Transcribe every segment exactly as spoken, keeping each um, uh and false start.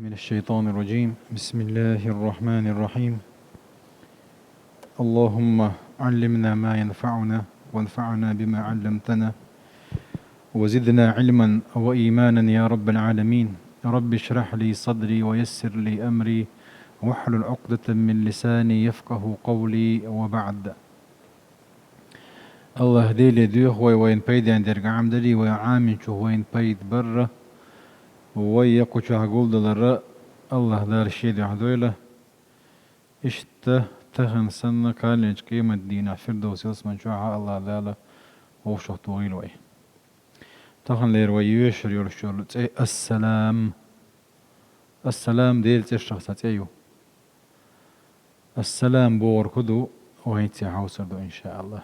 من الشيطان الرجيم. بسم الله الرحمن الرحيم. اللهم علمنا ما ينفعنا وانفعنا بما علمتنا وزدنا علما وإيمانا يا رب العالمين. رب اشرح لي صدري ويسر لي أمري واحلل عقدة من لساني يفقه قولي وبعد. Аллаха Деле доьху вай вайна пайден дерг Ӏамадале, вай Ӏаминчух вайна пайда барра, вай яккхачохь гулдалара Аллаха Дала шен дуьхьа дойла. Иштта тахана санна кхаллинчу къематдийнахь Фирдовс ялсамани чохь Аллаха Дала вовшах тухийла вай. Таханлера вай йоьшур йолуш йолу цӀе Ас-Салам. Ас-Салам Делан цӀерашах цхьа цӀе ю. Ас-Салам бохург хӀун ду, вай хӀинца хьовсур ду, иншааллахӀ.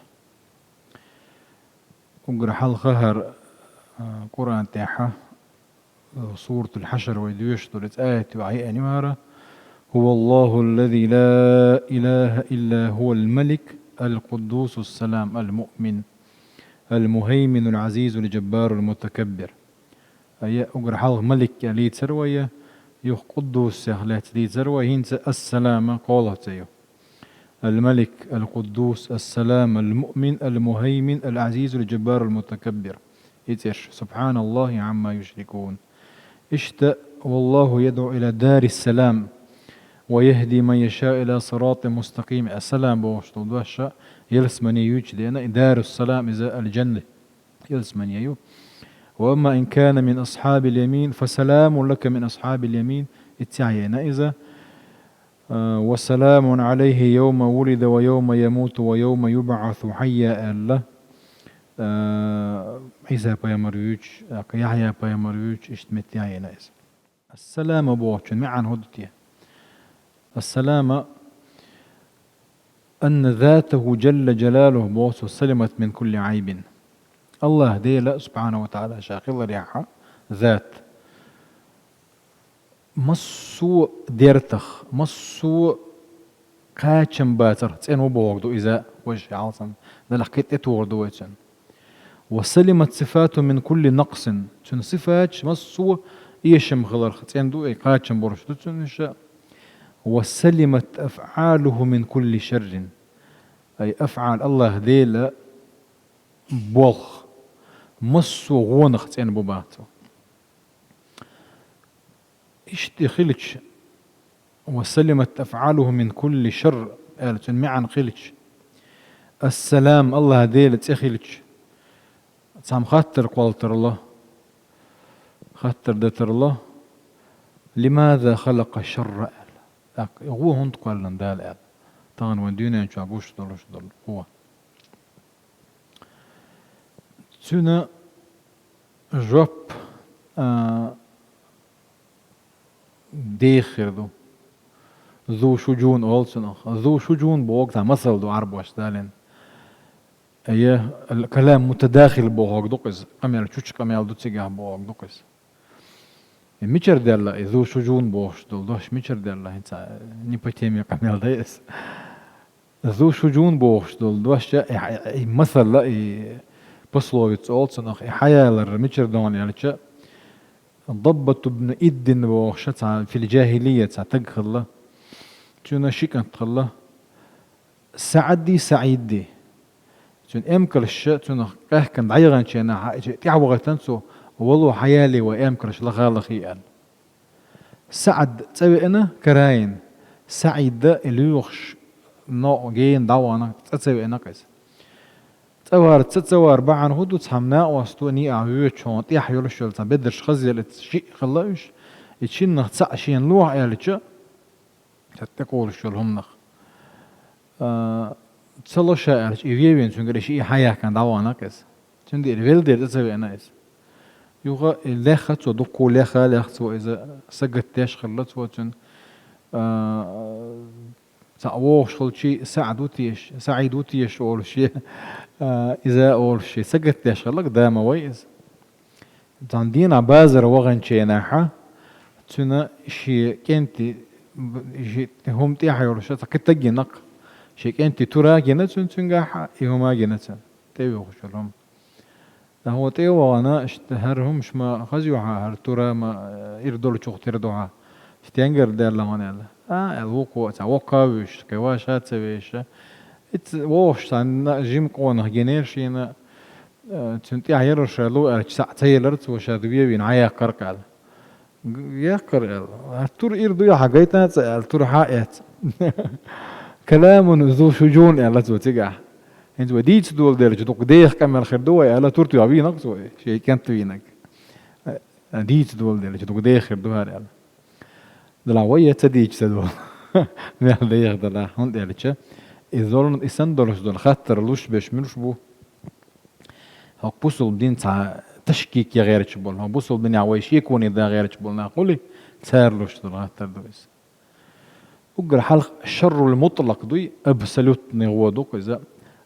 Уггар хьалха хӀара, а, Къуръан тӀехь, а, Суратул Хьашр вай доьшуш долу цхьа аят ю, Ӏайъа нимара: «هو الله الذي لا إله إلا هو الملك القدوس السلام المؤمن المهيمن العزيز الجبار المتكبر». Ая, уггар хьалха Малик аьлла дийцар вай, юха Къуддусех лаьцна дийцар вай, хӀинца Ас-Салама кхоалгӀа цӀе ю. Ал-Малик, Ал-Къуддус, Ас-Салам, Ал-Муъмин, Ал-Мухаймин, Ал-Азиз, Ал-Джаббар, Ал-Мутакаббир. И цӀераш. سبحان الله عما يشركون. Иштта: «والله يدعو إلى دار السلام ويهدي من يشاء إلى صراط مستقيم». Ас-Салам бохуш долу дош ялсамане юьйцуш деана, и Дарус-Салам иза Ал-Джанна. Ялсамане ю. «وأما إن كان من أصحاب اليمين فسلام لك من أصحاب اليمين». И цӀе яйна иза. А, «وسلام عليه يوم ولد ويوم يموت ويوم يبعث حيا» аьлла. А, Ӏийса пайхамар вуьйцуш, а, Яхьъя пайхамар вуьйцуш, иштта метте яйна иза. Ас-Салама бохучун маьӀна хӀун ду те? Ас-Салама أن ذاته جل جلاله боху цо سلمت من كل عيب. Аллаха Дела, субхьанаху ва таӀала, ша хиларехьа, зат, массо а дертах, массо а кхачам бацарх цӀена ву бохург ду иза, вайша хьалсан, делахь кхин тӀетухур ду вай цуьнан. «وسلمت صفاته من كل نقص». Цуьнан сифаташ массо а эшам хиларх цӀена ду, ай кхачам болуш ду цуьнан иша. «وسلمت أفعاله من كل شر». Ай афӀал, Аллаха Дела болх массо а гӀонах цӀена бу бац цо. Иштта хилча, «وسلمت أفعاله من كل شر» аьлла, цуьнан маьӀна хилча, Ас-Салам Аллаха Делан цӀе хилча, цхьамма хаттар кхоллатарла, хаттар датарла: «لماذا خلق الشر؟» аьлла. ТӀаккха и гӀо хӀунда кхоьллина Дала аьлла. Тахана вайн дуьнен чохь гуш долуш долу гӀо. Цуьнан жоп, а, деха хир ду. Зу шуджун олу цунах. Зу шуджун боху цхьа масал ду Ӏарбошца далийна. Ая, ал-калам мутадахил бохург ду-кх иза. Къамел чучу къамел ду цигахь бохург ду-кх иза. И мичара даьлла и зу шуджун бохуш долу дош, мичара даьлла, хӀинца не по теме къамел дай аса. Зу шуджун бохуш долу дош, и, и, и масала, и пословица олу цунах, и хьаялар мичара догӀна аьлча, Даббат ибн Иддин бохуша цхьа фил джахилия цхьа таг хилла. Цуьнан ши кӀант хилла. СаӀди, СаӀиди. Цуьнан эмкалша цунах къаьхкина дӀаяханчу хенахь, тӀаьхьа вахийтина цо, вало хьаяле вай эмкалш лаха лахий аьлла. СаӀд цӀа веана карайна, СаӀида и лоьхуш новкъа гена дӀавахана, цӀа ца веана-кх иза. ЦӀа вар, ца, ца вар бахьана хӀун ду, цхьамма накъосто нийса воьдучу хьуна тӀехь йолуш йолу цхьа бедарш хазъелла, шиъ хилла уьш, и шиннах цхьаъ шена лохьа аьлча, цхьа тӀекъовлуш йолу хӀуманах. А, ца ло ша аьлча, и вевина цуьнгара и шиъ хьаяьхкина дӀавахана-кх иза. Цуьнан дийр велла дера цӀа ца веана иза. Юха и лехха цо, дуккха лехха, лехха цо иза сагатдеш хилла цо цуьнан, а, цхьаъ вогӀуш хилчий, СаӀд ву теша, СаӀид ву теша олуш, а, иза олуш, сагатдеш хилла-кх, да ма вай иза. Цхьана дийнахь базар ваханчу хенахьа, цуьнан шен кӀентий, шен хӀума тӀехь йолуш, цхьа кхин таг йина-кх. Шен кӀентий тура гина цуьнан цуьнгахь, и хӀума гина цуьнан. ТӀевоьхуш йолу хӀума. ТӀаккха хӀун тӀе а вахана, иштта хӀара хӀумаш ма хаза ю хьан, хӀара тура ма, ира долчух тера ду хьан. Стенгара даьлла хьона аьлла. А, аьлла, вукхо а ца воккха вуьйш, кхы ваша ца веша. Ицца вогӀуш цхьана жима къонах гинера шийна, э, цуьнан тӀехь яра ша лу аьлча, цхьаъ ца елара цо ша вевина, хьаяьккхар-кх аьлла. Г-, яьккхар аьлла. А тур ира дуй хьан гайтан цӀа аьлла, тур хьа эц. Каламун зу шужун аьлла цо цигахь. ХӀинца вай дийца доладелча дукха деха къамел хир ду вай аьлла, тур туьйхьа вийнаг цо, шен кӀант вийнаг. Э, дийца доладелча дукха деха хир ду хӀара аьлла. Делахь вай я ца дийча ца дола. Мел деха делахь, хӀунда аьлча, и золна, и санна долуш дола хаттар луш беш муьлш бу? ХӀокху бусулба дин цхьа ташкик я гӀерташ болу, хӀокху бусулба динехь вай шеконе дан гӀерташ болу нах хуьлий, цара луш долу хаттар ду иза. Уггар хьалха шаррул мутӀлакъ дуй, абсолютный гӀо ду-кх иза,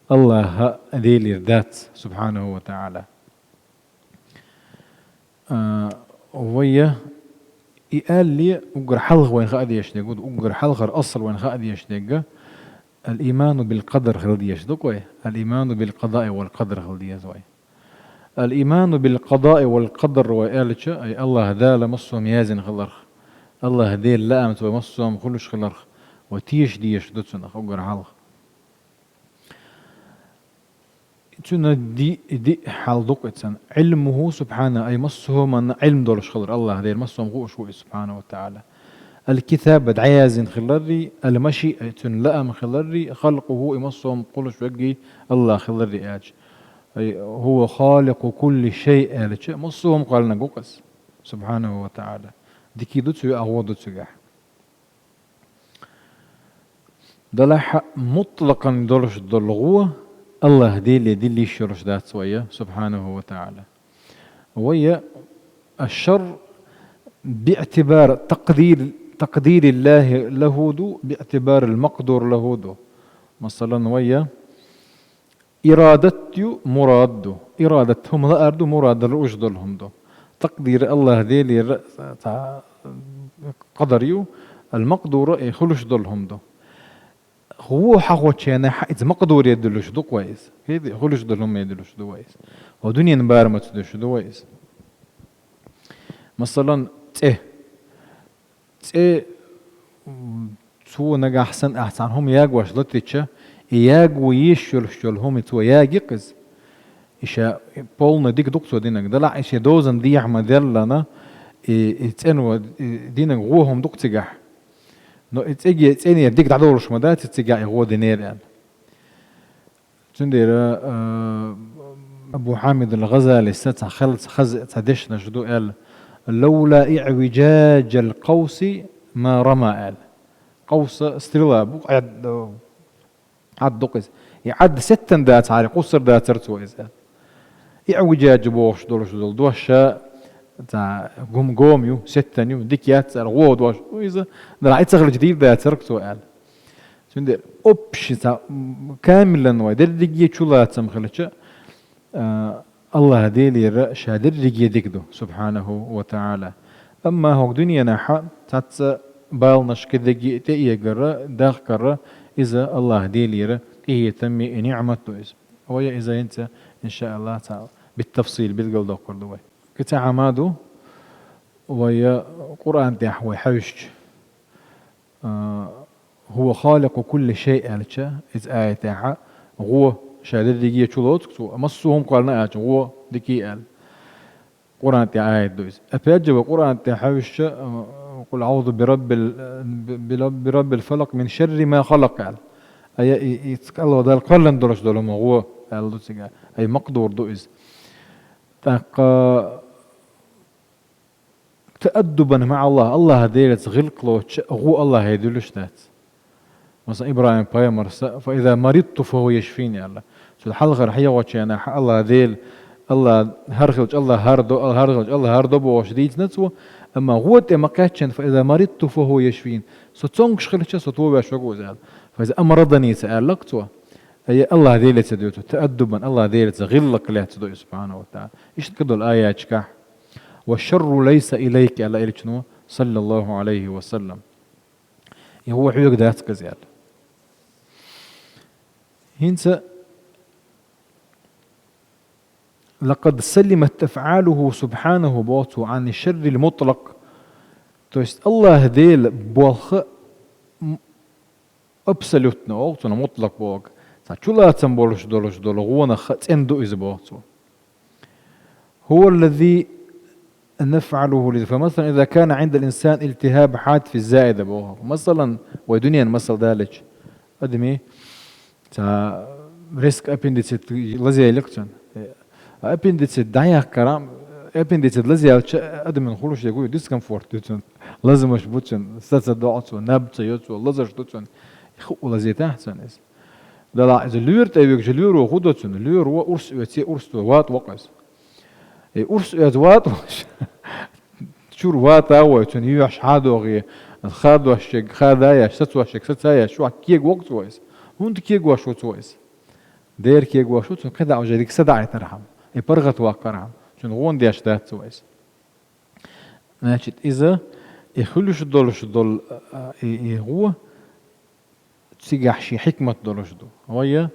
Аллаха Делера дац, субхьанаху ва таӀала. А, вай я и аьлле, уггар хьалха вайн хаа дезаш дерг ду, уггар хьалхара асал вайн хаа дезаш дерг, ал-иману бил-къадар хила дезаш ду-кх вай, ал-иману бил-къадаи вал-къадар хила деза вай. Ал-иману бил-къадаи вал-къадар вай аьлча, ай Аллаха Дала массо а яздина хиларх, Аллаха Делан лаамца вай массо а хуьлуш хиларх, вай теша дезаш ду цунах уггар хьалха. Цуьнан ди-, диъ хьал ду-кх и цуьнан. Ӏилмуху субхьана, ай массо а хӀуманна Ӏилма долуш хилар Аллаха Дела, массо а хӀума хууш ву иза, субхьана ва таӀала. Ал-китаба, дӀаяздина хиларрий, ал-машиъа, цуьнан лаам хиларрий, халкъуху, и массо а хӀума кхуллуш верг Аллах хиларрий аьлча. Ай, хӀува халикъу кулли шай аьлча, массо а хӀума кхоьллинарг ву-кх иза, субхьанаху ва таӀала. Дика ду цуьнан, а гӀо ду цигахь. Делахь а мутлакъан долуш долу гӀо Аллаха Деле дилла йиш йолуш дац вай, субхьанаху ва таӀала. Вай аш-шарр би'тибар такъдир, такъдириллахи лаху ду, би'тибарил макъдур лаху ду. Масалан, вай ирадат ю, мурад ду. Ирадат хӀума лаар ду, мурад лууш долу хӀума ду. Такъдир Аллаха Делера цхьа къадар ю, ал-макъдура и хуьлуш долу хӀума ду. ГӀо хьахочу хенахь иза макъдуре дуьллуш ду-кх вай иза. ХӀета хуьлуш долу хӀумане дуьллуш ду вай иза. Ва дуьненан барамаца дуьллуш ду вай иза. Масалан, цӀе. ЦӀе, м, цо нагахь санна ахь цхьана хӀума ягош латича, и яго йиш йолуш йолу хӀума цо яги-кх иза. И ша полный дика ду-кх цо динарг. Делахь и шен дозанна дехьа ма-деллана, и, и цӀено, и динарг гӀо хӀума ду-кх цигахь. Но и цӀеге, цӀенера дика дӀадолуш ма дац и цигахь и гӀо динера аьлла. Цундела, а, Абу Хьамид ал-ГӀазалис цхьа хел-, хаза цхьа дешнаш ду аьлла: «Лавла иъвиджаджал къавси ма рама», — аьлла. Къавса стрела бу, Ӏад-, Ӏад ду-кх иза. И Ӏад сеттина дацахьара, кхуссур дацара цо иза. ИъвиджаджӀ бохуш долуш долу дош ша цхьа гум-, гома ю, сеттина ю, дика яц аьлла, гӀо дош ду иза, делахь и ца хилча дийр дацара-кх цо аьлла. Цундела общий цхьа, м, камилан вай дерриге чулацам хилча, а, Аллаха Делера ша дерриге дика ду, субхьанаху ва таӀала. Амма хӀокху дуьненахьа цхьацца баланаш кхидерриге тӀеэгара, дахкара, иза Аллаха Делера къинхетам и ниӀмат ду иза. Вай иза хӀинца, иншааллахӀ, цхьа биттафсил билгалдоккхур ду вай. Кхин цхьа хӀума ду, вай Къуръан тӀехь вай хьаьвсича, а, «ХӀува халикъу кулли шай» аьлча, иза аятехьа, гӀо ша дерриге чулоцу-кх цо, массо а хӀума кхоьллина аьлча, гӀо дика аьлла. Къуръан тӀехь аят ду иза. Опять же, вай Къуръан тӀехь хьаьвсича, а, «Къул аӀузу бираббил, би-, бираббил фалакъ мин шарри ма халакъ» аьлла. Ай, и, и, и кӀалдала кхоьллина долуш долу хӀума гӀо аьлла ду цигахь. Ай, макъдур ду иза. ТӀаккха тааддубан маӀа Аллах, Аллаха Делаца гӀиллакх лоцуча гӀо Аллахе дуьллуш дац. Масалан, ИбрахӀим пайхамарса: «Фа иза маридту фа хӀува яшфин», — аьлла. Цуьнан хьалхара хьехочу хенахь Аллаха Дела, Аллах хӀара хилча Аллах хӀара до, Аллах хӀара хилча Аллах хӀара до бохуш дийцина цо, амма гӀо тӀе ма-кхаьччина: «Фа иза маридту фа хӀува яшфин». Со цомгуш хилча, со товеш верг ву иза аьлла. «Фа иза амраданица», — аьлла-кх цо. Ай, Аллаха Делаца дуьйцу, тааддубан, Аллаха Делаца гӀиллакх лаьцна ду иза, субхьанаху ва таӀала. Иштта кхидолу аяташкахь: «Ва шарру лайса илайка», — аьлла Элчано, саллаллаху Ӏалайхи ва саллам. И гӀо хьоьга дац-кх иза аьлла. ХӀинца: «Лакъад салимат афӀалуху субхьанаху», — боху цо, «Ӏани шаррил мутлакъ». То есть Аллахь Дела болх, м, абсолютно оал цунах, мутлакъ боху. Цхьа чулацам болуш долуш долу гӀонах цӀена ду иза боху цо. هو الذي نفعله لذ-، فمثلًا إذا كان عند الإنسان التهاب حاد في الزائدة боху. Масалан, вай дуьненан масал далича, адамийн цхьа резко аппендицит лазаелира цуьнан. А аппендицит дӀаяьккхархьама, аппендицит лазаелча адамна хуьлуш дерг дискомфорт ду цуьнан, лазамаш бу цуьнан, са ца доӀу цо, наб ца йо цо, лазарш ду цуьнан. Хуу лазийтахьа цуьнан иза. Делахь иза лоьра тӀе вигча, лоьро хӀун до цуьнан? Лоьро урс оьций, урс до, ватӀа вакъ иза. И урс оьцу ватӀа ваш. Чуьра ватӀа вой, цуьнан йоьхьаш хьадогӀий, хадош шег хада еш, сацош шег саца еш, чохь кегавоккху цо иза. ХӀунда кегош ву цо иза? Дера кегош ву цуьнан, кхидӀа уже дика са даӀийтархьама, и паргӀатваккхархьама, цуьнан гӀо деш дац цо иза. Значит, иза, и хуьлуш долуш долу, а, и, и гӀо, цигахь шен хьикмат долуш ду. Вай,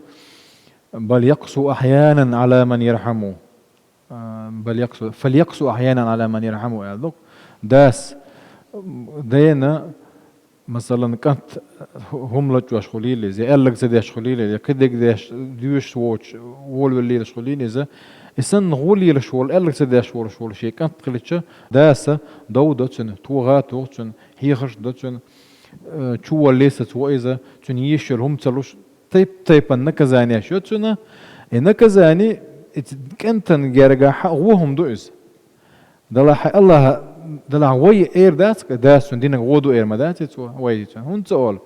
بل يقسو أحيانًا على من يرحمه. А, بل يقسو، فليقسو أحيانًا على من يرحمه аьлла ду. Дас, дена, масалан, кӀант хӀу-, хӀума лачкъош хуьлийла иза, я аьлларг ца деш хуьлийла иза, я кхидерг деш, доьшуш воцуш, волавелла лелаш хуьлийла иза. И санна гӀо лелаш волу, аьлларг ца деш волуш волу шен кӀант хилча, даса дов до цуьнан, тогӀа а тоху цуьнан, хьехарш а до цуьнан, э, чуволлий сацаво иза, цуьнан езаш йолу хӀума ца луш, тайп-тайпана наказанеш йо цуьнан. И наказани, и ц-, кӀентан гергахь гӀо хӀума ду иза. Делахь Аллахь, делахь вай эр дац, дас цуьнан динарг гӀо ду эр ма дац и цо, вай цуьнан. ХӀунда ца олу?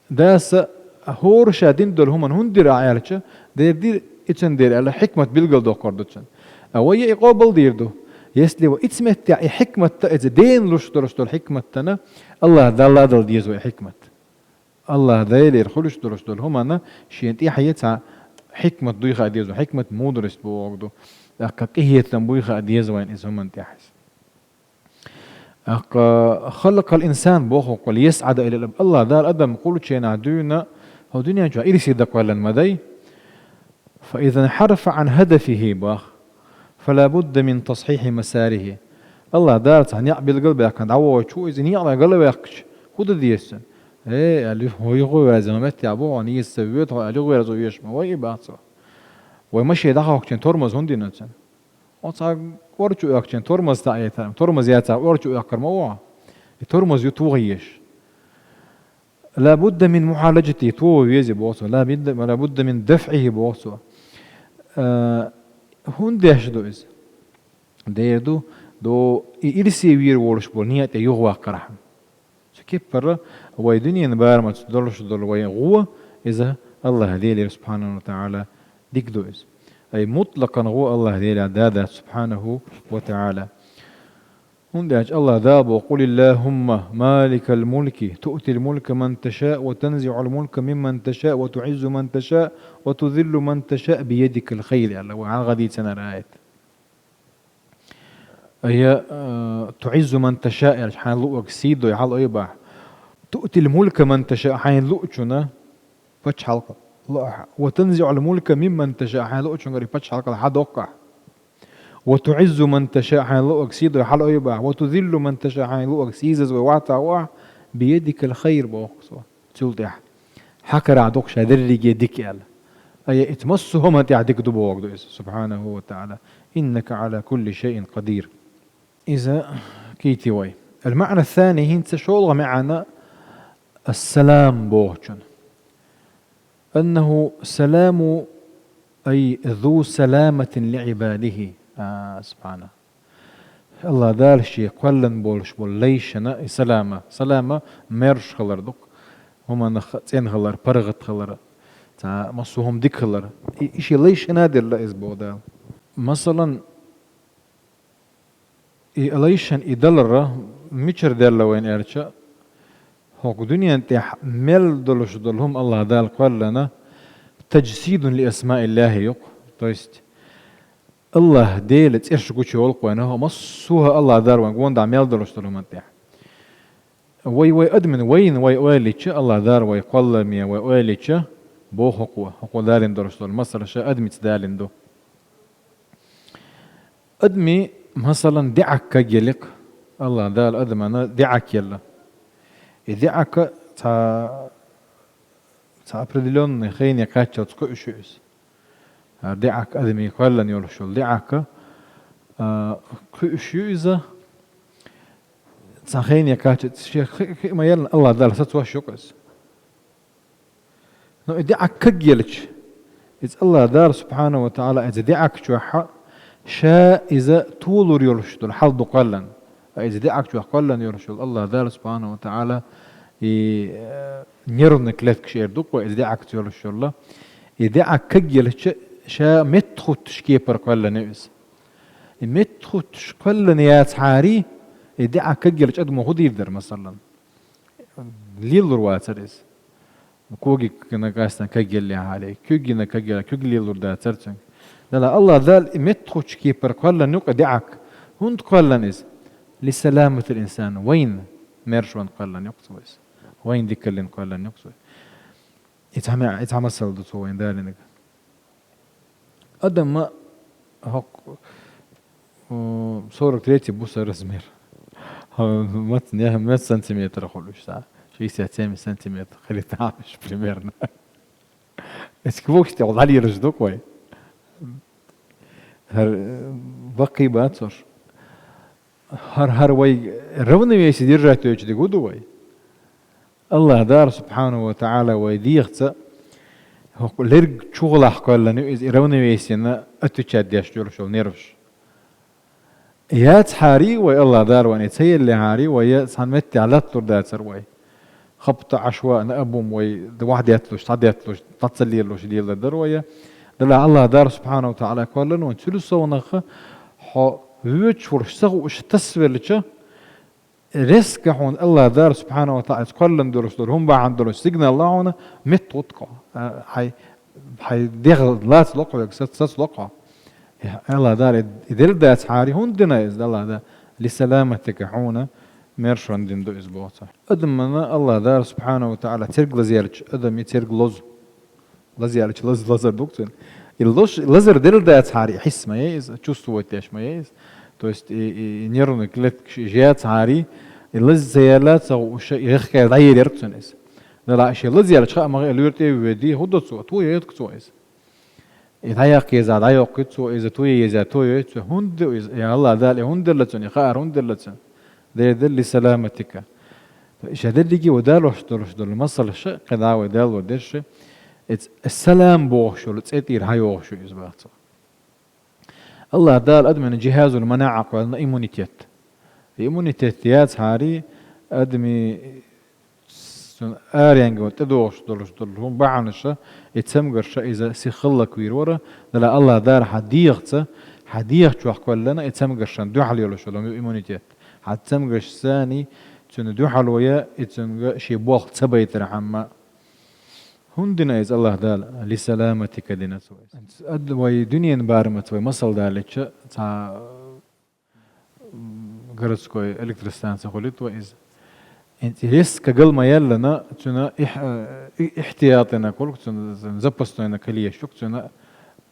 Даса хӀора ша дина долу хӀуманна хӀунда дира ахь аьлча, дера дира, и цуьнан дера аьлла, хьикмат билгалдоккхур ду цуьнан. А вай и къобалдийр ду. Если вай ица меттехь и хьикматта иза дена луш долуш долу хьикматтана, Аллахь Далла дала деза вай хьикмат. Аллахь Делера хуьлуш долуш долу хӀуманна шена тӀехь цхьа хьикмат дуй хаа деза, хьикмат, мудрость боху ду. ТӀаккха къинхетам буй хаа деза вайн иза хӀуманна тӀехь. ТӀаккха خلق الإنسان боху кхуьл, ليسعد إلى الأب. Аллахь Дала адам кхуллучу хенахь дуьйна, хӀокху дуьнен чохь ирсе дан кхоьллина ма дай. فإذا انحرف عن هدفه бах, فلا بد من تصحيح مساره. Аллахь Дала цхьа некъ билгал а баьккхина, дӀавоьдуш ву иза, некъа гала ваьккхича, хӀун дан деза цуьнан? Э, аьлла, хӀу юха веза, хӀун меттехь бу хьуна, иза ца воьду хьо, аьлла, юха веза ву еш ма вай и бах цо. Вай машен дӀахьокхучийн тормоз хӀунда йина цуьнан? Оцхьа ор чу оьхучийн тормоз таӀийта, тормоз яцахь ор чу оьхкар ма ву хьо. И тормоз ю тоха езаш. لا بد من معالجته, тоха веза боху цо. لا بد، لا بد من دفعه боху цо. А, хӀунда деш ду иза? Дера ду, до и ирсе вийр волуш болу некъа тӀе юхаваккхархьама. Цу кеппара вай дуьненан барамаца долуш долу вайн гӀо, иза Аллахь Делера, субхьанаху ва таӀала, дика ду иза. Ай мутлакъан гӀо Аллахь Делера да дац, субхьанаху ва таӀала. ХӀунда аьлча Аллахь Дала боху: قل اللهم مالك الملك تؤتي الملك من تشاء وتنزع الملك ممن تشاء وتعز من تشاء وتذل من تشاء بيدك الخير, аьлла, вай хьалха дийцинарг аят. Ай, э, تعز من تشاء аьлча, хьайна луъург сий дой, хьалаойбу ахь. تؤتي الملك من تشاء, хьайна луъучунна пачхьалкх ло ахь. وتنزع الملك ممن تشاء, хьайна луъучуьнгара и пачхьалкх хьадоккху ахь. وتعز من تشاء, хьайна луъург сий дой, хьалаойбу ахь. وتذل من تشاء, хьайна луъург сийсазвой, вахтахь во ахь. بيدك الخير боху цо. Цул тӀаьхьа. Хьан карахь ду-кх ша дерриге дика аьлла. Ай, иза массо а хӀуманна тӀехь дика ду бохург ду иза, субхьанаху ва таӀала. إنك على كل شيء قدير. Иза кхийти вай. المعنى الثاني, хӀинца шолгӀа маьӀна, السلام бохучун. أنه سلام، أي ذو سلامة لعباده. А, субхьана. Аллахь Дала шен кхоьллина болуш болу лайшна и салама. Салама мерзаш хилар ду-кх. ХӀуманах цӀена хилар, паргӀат хилар, цхьа массо а хӀума дика хилар. И, и шен лайшна делла иза боху Дала. Масалан, и лайшна и далар мичара делла вайна аьлча, хӀокху дуьнен тӀехь мел долуш долу хӀума Аллахь Дала кхоьллина, تجسيد لأسماء الله ю-кх. То есть, Аллахь Делан цӀераш гучуйолу-кх вайна, хӀо массо а Аллахь Дала вайн гондахь мел долуш долу хӀуманна тӀехь. Вай, вай адамна, вайна вай ойла йича, Аллахь Дала вай кхолламе вай ойла йича, боху хӀокхо, хӀокхо далийна долуш долу масала ша адамца далийна ду. Адами, масалан, даьӀахк каг елла-кх, Аллах Дала адамана даьӀахк елла. И даьӀахк цхьа, цхьа определённый хене кхаччалца кхуьуш ю иза. ХӀара даьӀахк, адамий кхоьллина йолуш йолу даьӀахк, а, кхуьуш ю иза. Цхьа хене кхаччалца, шен хи-, хи ма еллина, Аллах Дала сацош ю-кх иза. Но и даьӀахк кагъелча, иза Аллах Дала субхьанаху ва таӀала иза даьӀахк чохь ша иза толур йолуш долу хьал ду кхоьллина. А иза даьӀахк чохь кхоьллина йолуш йолу Аллах Дала субхьанаху ва таӀала и, э, нервный клеткаш эр ду-кх вай, иза даьӀахкца йолуш йолу. И даьӀахк кагъелча, ша меттахӀуттуш кепара кхоьллина ю иза. И меттахӀуттуш кхоьллина яцахьарий, и даьӀахк кагъелча адамо хӀун дийр дара, масалан? Лелалур вацара иза. Когина кастан кагъеллехьарий, куьг йина кагъеллехь, куьг лелалур дацара цуьнга. Дала Аллах Дала и меттахӀуттуш кепара кхоьллина ю-кх и даьӀахк. ХӀунда кхоьллина иза? Ли саламатил инсан, вайна маршонна кхоьллина ю-кх цо иза. Вайна дикаллина кхоьллина ю-кх цо. И цхьа ма-, и цхьа масал ду цо вайна далийнарг. Адам ма хӀокху, м, сорок третий бу сан размер. ХӀа, мац-, не-, меца сантиметр хуьлуш сан. Шестьдесят семь сантиметр хили тамаш примерно. Эцки вовшах тӀе дӀалелаш ду-кх вай. ХӀара, э, баккхий бац уьш. ХӀара, хӀара вай равновесие держать йойтуш дерг хӀун ду вай? Аллах Дала субхьанаху ва таӀала вай дегӀаца хӀокху лерг чухулахь кхоьллина ю иза, и равновесиена отвечать деш йолуш йолу нерваш. Яцахьарий вай, Аллах Дала вайна и ца еллехьарий, вай я цхьана меттехь латталур дацара вай. Хапта Ӏаш ваана абум вай вахдетталуш, цхьадетталуш, дӀа ца лелалуш лелар дара вай. Делахь Аллах Дала субхьанаху ва таӀала кхоьллина вайна цуьнан совнаха хьо воьдуш волуш ца хууш тасавелча, резко хьуна Аллах Дала субхьанаху ва таӀала кхоьллина долуш долу хӀума бахьана долуш сигнал ло хьуна, меттахӀутту-кх хьо. А, хьайн, хьайн дегӀ лацало-кх хьоьга, сац-, сацало-кх хьо. Э, Аллах Дала и, и делла дацахьарий, хӀунда дина иза Аллах Дала? Ли саламатика, хьуна маршонна дина ду иза боху цо. Адамана Аллах Дала субхьанаху ва таӀала церг лазаелча, адам и церг лозу. Лазаелча лаз-, лазар ду-кх цуьнан. И лош-, лазар делла дацахьарий, и хьис ма яй иза, чувствовать деш ма яй иза. То есть и, и, и нервный клеткаш и яцахьарий, и лаза ца яьлла а ца хууш, и гӀеххьара дӀаелира-кх цуьнан иза. Делахь и шен лазаелча хаа ма хаьа, лоьра тӀе а воьдий, хӀун до цо? То йойту-кх цо иза. И дӀаяккха еза, дӀайоккхуьйту цо иза, то е еза, то йойту цо. ХӀунда ду иза? Я Аллах Дала, и хӀунда делла цуьнан, и хаар хӀунда делла цуьнан? Дера делла, ли саламатика. Ша дерриге а вай далош долуш долу масалш а, кхидӀа вай далор дерш а, иза салам бохуш йолу цӀе тӀера хьайогӀуш ю иза боху цо. Аллах Дала адамийн жихӀазул манаӀа кхоьллина, иммунитет. И иммунитет яцахьарий, адамийн цуьнан аренга тӀедогӀуш долуш долу хӀума бахьанаш а, и цамгарш а иза сиха хӀаллаквийр вара, делахь Аллах Дала хьан дегӀаца, хьан дегӀа чохь кхоьллина и цамгаршна дуьхьал йолуш йолу иммунитет. Хьан цамгаршца цуьнан дуьхьал вай, и цуьнга шен болх ца байтархьама. ХӀунда дина иза Аллах Дала? Ли саламатика дина цо иза. Ад-, вай дуьненан барамца вай масал далийча, цхьа, м, городской электростанция хуьлуьйту вай иза. ХӀинца резко гал ма яьллина, цуьнан ихь-, э, и-, ихьтиятина кулг, цуьнан запаснойна калеш ю-кх цуьнан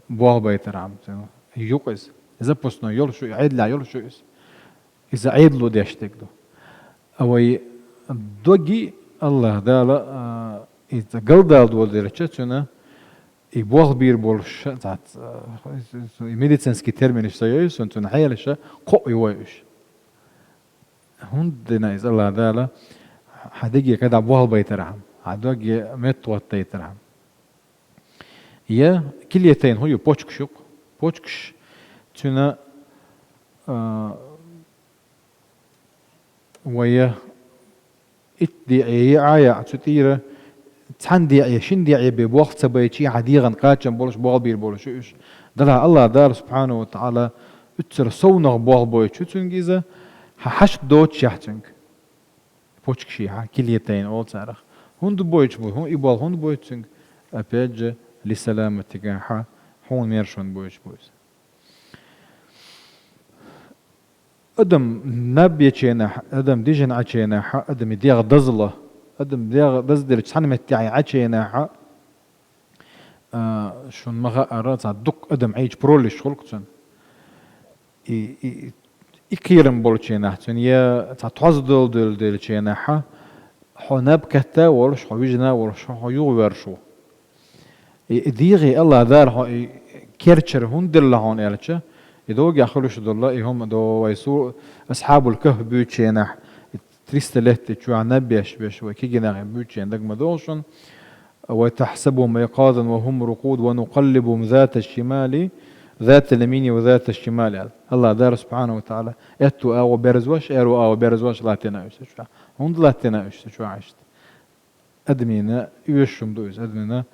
болх байтархьама, цуьнан юкъ иза. Запасной йолуш ю, Ӏедалехь йолуш ю иза. Иза Ӏедало деш дерг ду. А вай доги Аллах Дала, а, иза галдала доладелча, цуьнан и болх бийр болуш, цхьацца, а, и медицинский терминаш ца йой, цуьнан, цуьнан хьелаша кхоъ йой уьш. ХӀунда дина иза Аллах Дала? Хьан деге кхидӀа болх байтархьама, хьан доге меттахӀоттайтархьама. Я килетайн хӀун ю, почкаш ю-кх. Почкаш цуьнан, а, вай я итт декъе яа, яа, цу тӀера цхьана декъе, шина декъе бен болх ца байча, хьан дегӀан кхачам болуш, болх бийр болуш ю уьш. Делахь Аллах Дала субхьанаху ва таӀала уьццара совнаха болх бойтуш ю цуьнга иза, хьан хьашт доцучехь цуьнга. Почкаш, хьан килетайн олу царах. ХӀунда бойтуш бу, хӀун, и болх хӀунда бойту цуьнга? Опять же, ли саламатика, хьан, хьуна маршонна бойтуш бу иза. Адам наб ечу хенахь, адам дижина Ӏачу хенахь, адаман дегӀ дазло. Адаман дегӀ дазделча, цхьана меттехь Ӏачу хенахь, а, шуна ма хаъара, цхьа дукха адам Ӏийча пролежь хуьлу-кх цуьнан. И, и, И кхерам болченахь, цуьнан я цхьа тхьоза долу делченахь, хьо наб кхетта а волуш, хьо вижина а волуш, хьо юхавоьрзуш ву. И, и дегӀе Аллах Дала хьо и керчара хӀунда делла хьуна аьлча, и догӀех хуьлуш долу, и хӀума до вай су Асхьабул Кахф буьйцученахь, и триста лет и чохь наб беш, беш вай кегийнахь буьйцученан дага ма догӀу шуна, «وتحسبهم أيقاظا وهم رقود ونقلبهم ذات الشمال ذات اليمين وذات الشمال», аьлла. Аллах Дала субхьанаху ва таӀала аьтту агӀо берзош, аьрру агӀо берзош латтийна уьш цу чохь. ХӀунда латтийна уьш цу чохь иштта? Адамна оьшуш хӀума ду иза. Адамна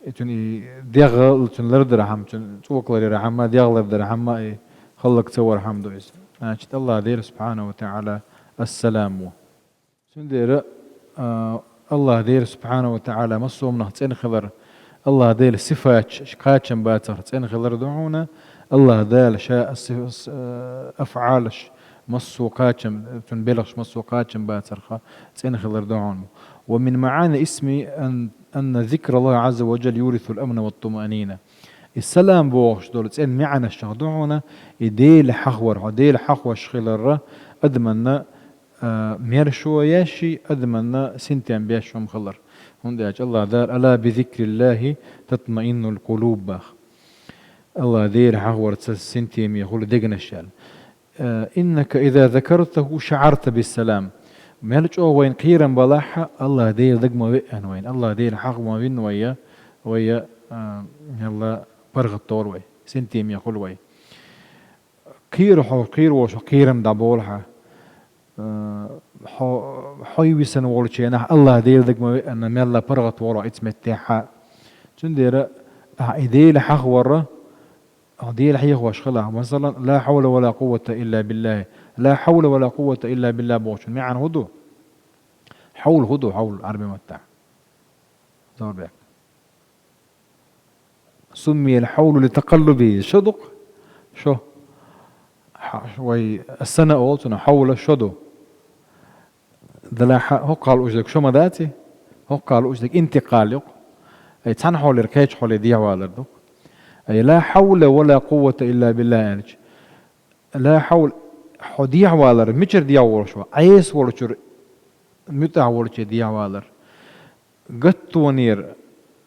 и цуьнан и дегӀ, цуьнан лардархьама, цуьнан цӀока ларъярхьама, дегӀ лардархьама, и хӀаллак ца вархьама ду иза. Значит, Аллах Дела субхьанаху ва таӀала Ас-Салам ву. Цундела, а, Аллах Дела субхьанаху ва таӀала массо а хӀуманах цӀена хилар, Аллах Дела сифаташ кхачам бацарх цӀена хилар ду хьуна, Аллах Дала ша а сиф-, с-, а, афӀалаш массо а кхачам, цуьнан белхаш массо а кхачам бацарх цӀена хилар ду хьуна. ومن معاني الاسم أن، أن ذكر الله عز وجل يورث الأمن والطمأنينة. И салам бохуш долу цӀен маьӀнашах ду хьуна, и Дела хьахавар, хьо Дела хьахош хиларра, адаманна а, маьршо еш, адаманна синтем беш хӀума хилар. ХӀунда аьлча Аллах Дала: «ألا بذكر الله تطمئن القلوب», бах. Аллах Дела хьахаварца синтеме хуьлу дегнаш аьлла. А, «إنك إذا ذكرته شعرت بالسلام». Мел чӀогӀа вайна кхерам балахь, Аллах Дела дага ма веана вайна. Аллах Дела хьаха ма вина вай, вай, а, мелла паргӀат долу вай, синтеме хуьлу вай. Кхера хьо, кхера волуш хьо кхерам дӀаболахьа. Э, хьо, хьо висина волчу хенахь Аллах Дела дага ма веана, мелла паргӀат волу хьо ица меттехьа. Цундела ахьа и Дела хьахаварра, ахьа Дела хьехош хилахь. Масала, «لا حول ولا قوة إلا بالله». «لا حول ولا قوة إلا بالله» бохучун маьӀна хӀун ду? Хьавла хӀун ду, хьавла, Ӏарби маттахь? Зорбек. «سمي الحول لتقلبه». Шо ду-кх? Шо. Хьа-, вай ас-сана олу цунах, хьавла шо ду. Делахь хӀокхул уьш дерг шо ма дац и? ХӀокхул уьш дерг интикъал ю-кх. Ай цхьана хьолера кхечу хьоле дехьавалар ду-кх. Ай «لا حول ولا قوة إلا بالله» аьлча. «لا حول», хьо дехьавалар, мичара дехьаволуш ву? Ӏеса волчуьра, муьтӀахь волче дехьавалар. Гаттонера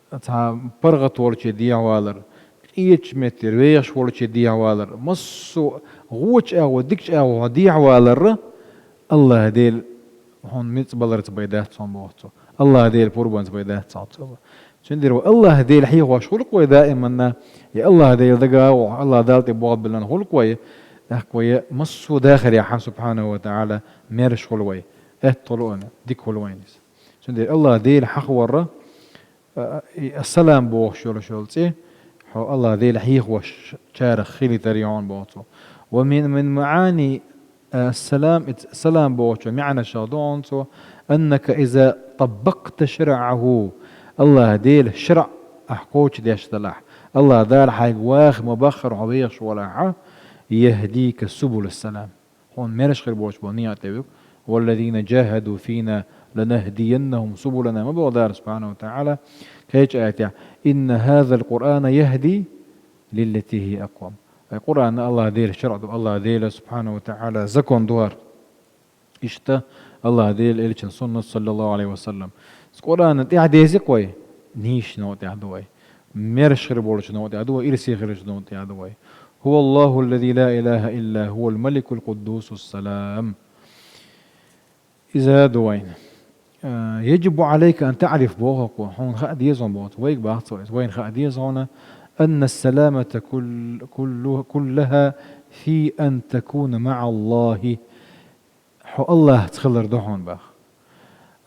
цхьа паргӀат волче дехьавалар, къечу меттера вехаш волче дехьавалар, массо а гӀочу агӀо, дикачу агӀо хьо дехьаваларра, Аллах Дела хьуна мицкъ баларца бен дац хьуна боху цо. Аллах Дела пурбанца бен дац хьуна цо. Цундела вай Аллах Дела хьехош хуьлу-кх вай даиманна, я Аллах Дела дага а вахь, Аллах Дала тӀе болх биллина хуьлу-кх вай, тӀаккха вай массо а дахарехь, субхьанаху ва таӀала, маьрша хуьлу вай, аьтта хуьлу вайна, дика хуьлу вайна иза. Цундела Аллах Дела хьахаварра, а, и ас-салам бохуш йолуш йолу цӀе, хьо Аллах Дела хьехош чарах хилийтар ю хьуна боху цо. «ومن، من معاني السلام», и салам бохучу маьӀнашах ду хьуна цо: «أنك إذا طبقت شرعه». Аллах Дела шарӀ ахь кхочушдеш далахь, Аллах Дала хьайга ваха ма-баххара хьо вехаш валахь, «يهديك سبل السلام». Хьуна маьрша хир боцуш болу некъа тӀе вуьгу. «والذين جاهدوا فينا لنهدينهم سبلنا», ма боху Дала субхьанаху ва таӀала кхечу аятехь: «إن هذا القرآن يهدي للتي هي أقوم». Ай Къуръан Аллах Дела шарӀ ду, Аллах Дела субхьанаху ва таӀала закон ду хӀара. Иштта Аллах Дела элчан суннат, саллаллаху Ӏалайхи ва саллам. Къуръанна тӀаьхьа деза-кх вай, нийсачу новкъа тӀехь ду вай. Маьрша хир болчу новкъа тӀехь ду вай, ирсе хиллачу новкъа тӀехь ду вай. «هو الله الذي لا إله إلا هو الملك القدوس السلام». Иза ду вайна. А, «يجب عليك أن تعرف», боху-кх, хьуна хаа деза хьуна боху, вайга боху цо иза, вайна хаа деза хьуна: «أن السلامة كل-، كل-، كلها في أن تكون مع الله». Хьо Аллахьца хилар ду хьуна боху.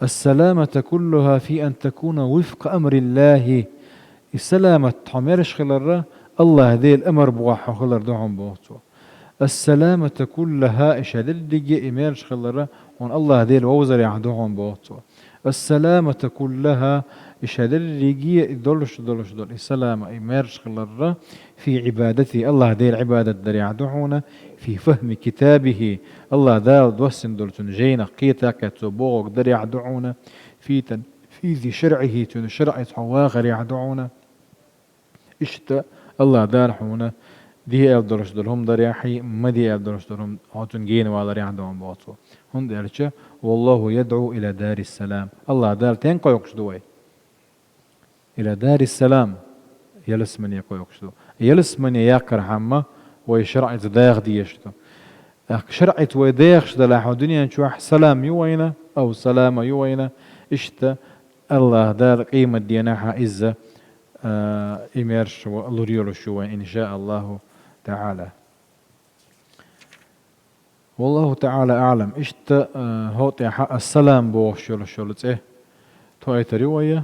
«السلامة كلها في أن تكون وفق أمر الله». И саламат хьо маьрша хиларра, Аллах Делан амар бохь хьо хилар ду хьуна боху цо. «السلامة كلها», и ша дерриге и маьрша хиларра, хьуна Аллах Дела вовзарехь ду хьуна боху цо. «السلامة كلها», и ша дерриге и долуш, долуш долу, и салама, и маьрша хиларра, «في عبادته», Аллах Дела Ӏибадат дарехь ду хьуна, «في فهم كتابه», Аллах Дала доссина долу цуьнан жайнах кхета а кхетта цо бохург дарехь ду хьуна, «في تنفيذ شرعه», цуьнан шарӀица хьо вахарехь ду хьуна. Иштта Аллах Дала хьуна Де аьлла долуш долу хӀума дарехьий, ма де аьлла долуш долу хӀума хьо цунна гена валарехь догӀун боху цо. ХӀунда аьлча, «Валлаху ядӀу иля дарис салам». АллахӀ Дала тен кхойкхуш ду вай? Иля дарис салам, ялсамане кхойкхуш ду. Ялсамане яккхархьама вай шарӀица даха дезаш ду. ТӀаккха шарӀица вай дехаш делахь, хьо дуьнен чохь салам ю вайна, ав салама ю вайна, иштта АллахӀ Дала къемат денахьа иза, а, и мерш ва-, лур йолуш ю вайн, иншаа АллахӀу таӀала. Валлаху таӀала аӀлам. Иштта, а, хӀокху тӀехьа ассалам бохуш йолуш йолу цӀе тойтар ю вай.